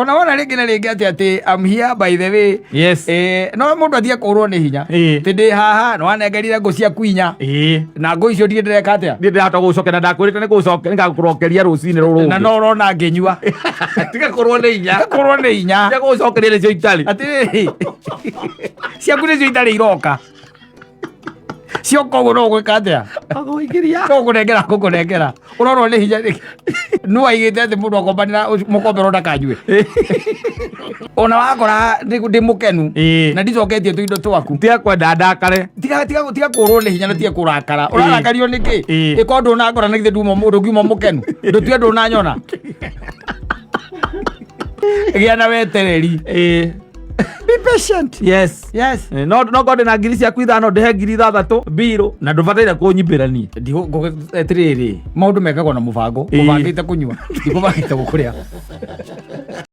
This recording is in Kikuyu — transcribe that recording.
Ona wona rĩngĩ na rĩngĩ atĩ atĩ I'm here by the way. No mũndũ athiĩ kũrwo nĩ hinya. Atĩ ndĩ haha nĩ wanengerire ngũ ciaku inya. Na ngũ icio ndirĩ ndĩreka atĩa? Niĩ ndĩrahota gũgũcokera na ndakwĩrĩte nĩ gũgũcokeria nĩngagũcokeria rũcinĩ rũrũ. Na no ũrona ngĩnyua. Tiga kũrwo nĩ inya. Kũrwo nĩ inya. Tiga gũgũcokeria nĩcio itarĩ. Atĩrĩrĩ. Ciaku nĩcio itarĩ iroka. Cioka ũguo no ũgwĩka atĩa? Agũingĩria. No ngũnengera ngũkũnengera. Ũrorwo nĩ hinya nĩkĩ? Nũ aigĩte atĩ mũndũ akombanĩra mũkombero ndakanyue? Ona wakora ndĩ mũkenu na ndicoketie tũindo twaku. Tiga kwenda ndakare. Tiga tiga tiga kũrwo nĩ hinya na tiga kũrakara. Ũrarakario nĩkĩ? Ĩko ndũnangora na githĩ nduma ndũngiuma mũkenu. Ndũtue ndũnanyona. Gĩa na wetereri. Be patient. Yes. Yes. No no ngorwo ndĩna ngiri ciaku 5 ndĩhe ngiri 6 mbirũ na ndũbataire kũnyimbĩra niĩ. Atĩrĩrĩ, maũndũ mekagwo na mũbango. Ngũbangĩte kũnyua, ndikũbangĩte gũkũrĩa.